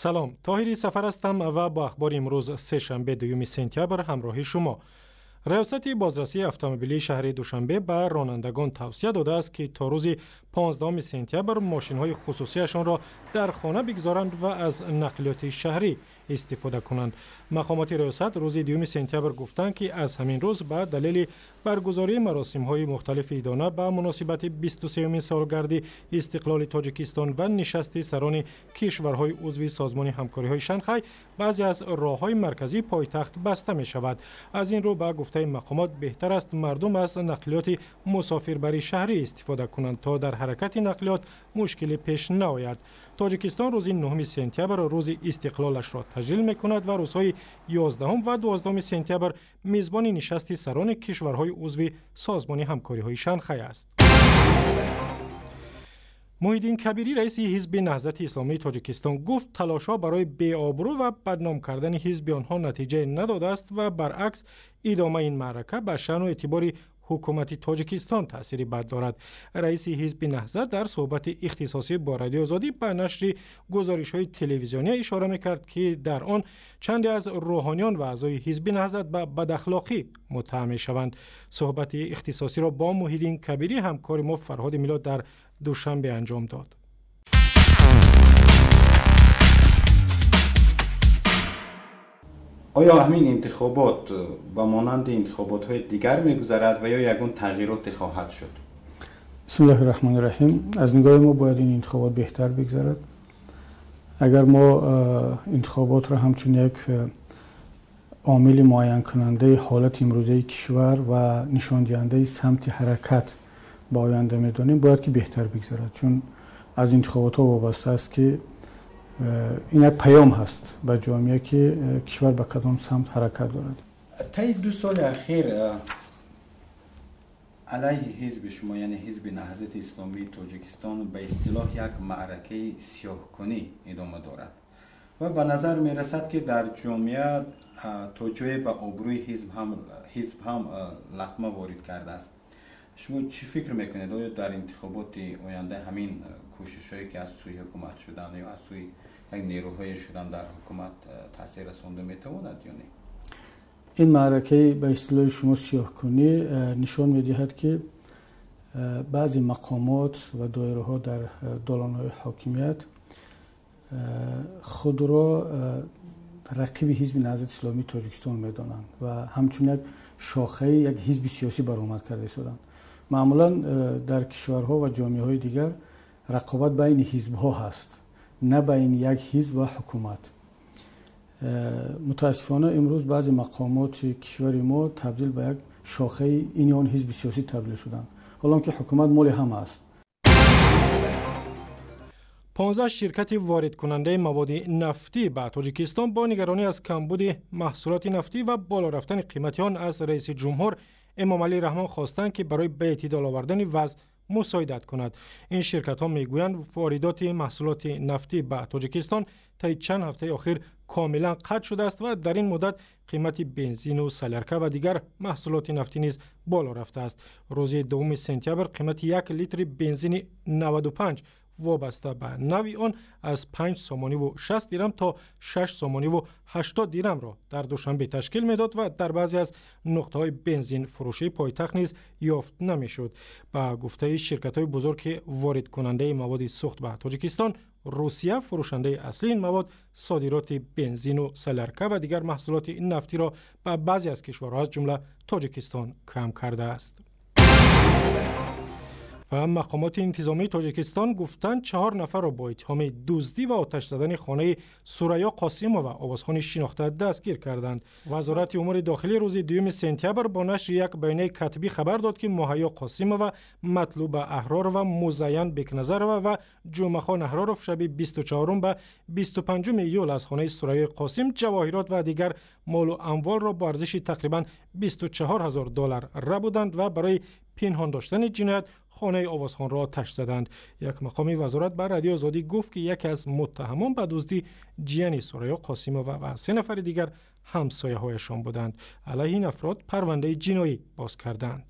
Салом, Тоҳири Сафар ҳастам ва бо ахбори имрӯз сешанбе 2 сентябр ҳамроҳи шумо. Раёсати бозрасии автомобилии шаҳри Душанбе ба ронандагон тавсия додааст, ки то рӯзи 15 сентябр мошинҳои хусусияшонро дар хона бигзоранд ва аз нақлиёти шаҳрӣ истифода кунанд. Мақомоти раёсат рӯзи 2 сентябр гуфтанд, ки аз ҳамин рӯз ба далели баргузории маросимҳои мухталифи идона ба муносибати 23-умин солгарди истиқлоли Тоҷикистон ва нишасти сарони кишварҳои узви Созмони ҳамкориҳои Шанхай баъзе аз роҳҳои марказии пойтахт баста мешавад. Аз ин рӯ, ба гуфтаи мақомот, беҳтар аст мардум аз нақлиёти мусофирбари шаҳрӣ истифода кунанд, то дар ҳаракати нақлиёт мушкиле пеш наояд. Тоҷикистон рӯзи 9 сентябр рӯзи истиқлолашро таҷлил мекунад ва рӯзҳои 11 ва 12 сентябр мизбони нишасти сарони кишварҳои узви Созмони ҳамкориҳои Шанхай аст. Муҳиддин Кабирӣ, раиси ҳизби Наҳзати Исломии Тоҷикистон, гуфт талошҳо барои беобрӯ ва бадном кардани ҳизби онҳо натиҷае надодааст ва баръакс идомаи ин маърака ба шаъну эътибори ҳукумати Тоҷикистон таъсири бад дорад. Раиси ҳизби Наҳзат дар суҳбати ихтисосӣ бо Радиои Озодӣ ба нашри гузоришҳои телевизиония ишора мекард, ки дар он чанде аз рӯҳониён ва аъзои ҳизби Наҳзат ба бадахлоқӣ муттаҳам мешаванд. Суҳбати ихтисосиро бо Муҳиддин Кабирӣ ҳамкори мо Фарҳоди Милод дар Душанбе анҷом дод. Оё ҳамин интихобот ба монанди интихоботҳои дигар мегузарад ва ё ягон тағйироте хоҳад шуд? Бисмиллоҳи раҳмони раҳим. Аз нигоҳи мо бояд ин интихобот беҳтар бигзарад. Агар мо интихоботро ҳамчун як омили муайянкунандаи ҳолати имрӯзаи кишвар ва нишондиҳандаи самти ҳаракат ба оянда медонем, бояд ки беҳтар бигзарад, чун аз интихоботҳо вобаста аст, ки ин як паём ҳаст ба ҷомеа, ки кишвар ба кадом самт ҳаракат дорад. Таи 2 соли ахир алайҳи ҳизби шумо, яъне ҳизби Наҳзати Исломии Тоҷикистон, ба истилоҳ як маъракаи сиёҳкунӣ идома дорад ва ба назар мерасад, ки дар ҷомеа то ҷое ба обрӯи ҳизб ҳам латма ворид кардааст. Шумо чӣ фикр мекунед? Оё дар интихоботи оянда ҳамин кӯшишҳое, ки аз сӯи ҳукумат шуданд ё аз сӯи як нерӯҳое шуданд дар ҳукумат, таъсир расонда метавонад ё не? Ин маъракаи ба истилоҳи шумо сиёҳкунӣ нишон медиҳад, ки баъзе мақомот ва доираҳо дар долонҳои ҳокимият худро рақиби ҳизби Наҳзати Исломии Тоҷикистон медонанд ва ҳамчун як шохаи як ҳизби сиёсӣ баромад карда истоданд. Маъмулан дар кишварҳо ва ҷомеаҳои дигар рақобат байни ҳизбҳо ҳаст, на байни як ҳизб ва ҳукумат. Мутаассифона имрӯз баъзе мақомоти кишвари мо табдил ба як шохаи ин ё он ҳизби сиёсӣ табдил шуданд, ҳолон ки ҳукумат моли ҳама аст. 15 ширкати воридкунандаи маводи нафтӣ ба Тоҷикистон бо нигаронӣ аз камбуди маҳсулоти нафтӣ ва боло рафтани қимати он аз раиси ҷумҳур Эмомалӣ Раҳмон хостанд, ки барои ба эътидол овардани вазъ мусоидат кунад. Ин ширкатҳо мегӯянд, воридоти маҳсулоти нафтӣ ба Тоҷикистон таи чанд ҳафтаи охир комилан қатъ шудааст ва дар ин муддат қимати бензину солярка ва дигар маҳсулоти нафтӣ низ боло рафтааст. Рӯзи 2 сентябр қимати 1 литри бензини 95 вобаста ба нави он аз 5 сомониву 60 дирам то 6 сомониву 80 дирамро дар Душанбе ташкил медод ва дар баъзе аз нуқтаҳои бензинфурӯшии пойтахт низ ёфт намешуд. Ба гуфтаи ширкатҳои бузург, ки воридкунандаи маводи сӯхт ба Тоҷикистон, Русия фурӯшандаи аслии ин мавод, содироти бензину солярка ва дигар маҳсулоти нафтиро ба баъзе аз кишварҳо, аз ҷумла Тоҷикистон, кам кардааст. Ва мақомоти интизомии Тоҷикистон гуфтанд, 4 нафарро бо иттиҳоми дуздӣ ва оташ задани хонаи Сурайё Қосимова, овозхони шинохта, дастгир карданд. Вазорати умури дохилӣ рӯзи 2 сентябр бо нашри як баёнияи катбӣ хабар дод, ки Муҳайё Қосимова, Матлуба Аҳророва, Музайян Бекназарова ва Ҷумъахон Аҳроров шаби 24 ба 25 июл аз хонаи Сурайёи Қосим ҷавоҳирот ва дигар молу амволро бо арзиши тақрибан 24 ҳазор доллар рабуданд ва барои пинҳон доштани ҷиноят хонаи овозхонро оташ заданд. Як мақоми вазорат ба Радиои Озодӣ гуфт, ки яке аз муттаҳамон ба дуздӣ ҷияни Сурайё Қосимова ва 3 нафари дигар ҳамсояҳояшон буданд. Алайҳи ин афрод парвандаи ҷиноӣ боз карданд.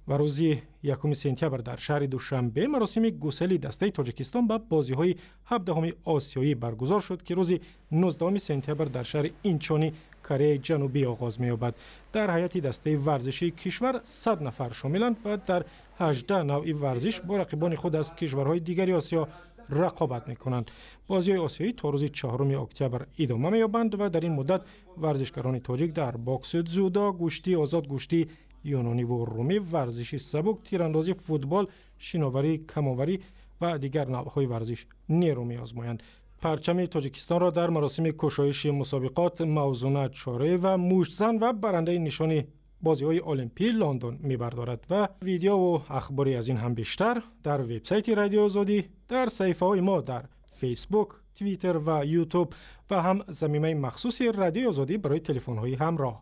Ва рӯзи 1 сентябр дар шаҳри Душанбе маросими гусели дастаи Тоҷикистон ба бозиҳои 17-уми осиёӣ баргузор шуд, ки рӯзи 19 сентябр дар шаҳри Инчони Кореяи Ҷанубӣ оғоз меёбад. Дар ҳайати дастаи варзишии кишвар 100 нафар шомиланд ва дар 18 навъи варзиш бо рақибони худ аз кишварҳои дигари Осиё рақобат мекунанд. Бозиҳои осиёӣ то рӯзи 4 октябр идома меёбанд ва дар ин муддат варзишгарони тоҷик дар боксу дзюдо, гӯштии озод, гӯштии юнониву румӣ, варзиши сабук, тирандозӣ, футбол, шиноварӣ, камоварӣ ва дигар навъҳои варзиш нерӯ меозмоянд. Парчами Тоҷикистонро дар маросими кушоиши мусобиқот Мавзуна Чореева, муштзан ва барандаи нишони бозиҳои Олимпии Лондон, мебардорад. Ва видеову ахбори аз ин ҳам бештар дар вебсайти Радиои Озодӣ, дар саҳифаҳои мо дар Фейсбук, Твиттер ва Ютуб ва ҳам замимаи махсуси Радиои Озодӣ барои телефонҳои ҳамроҳ.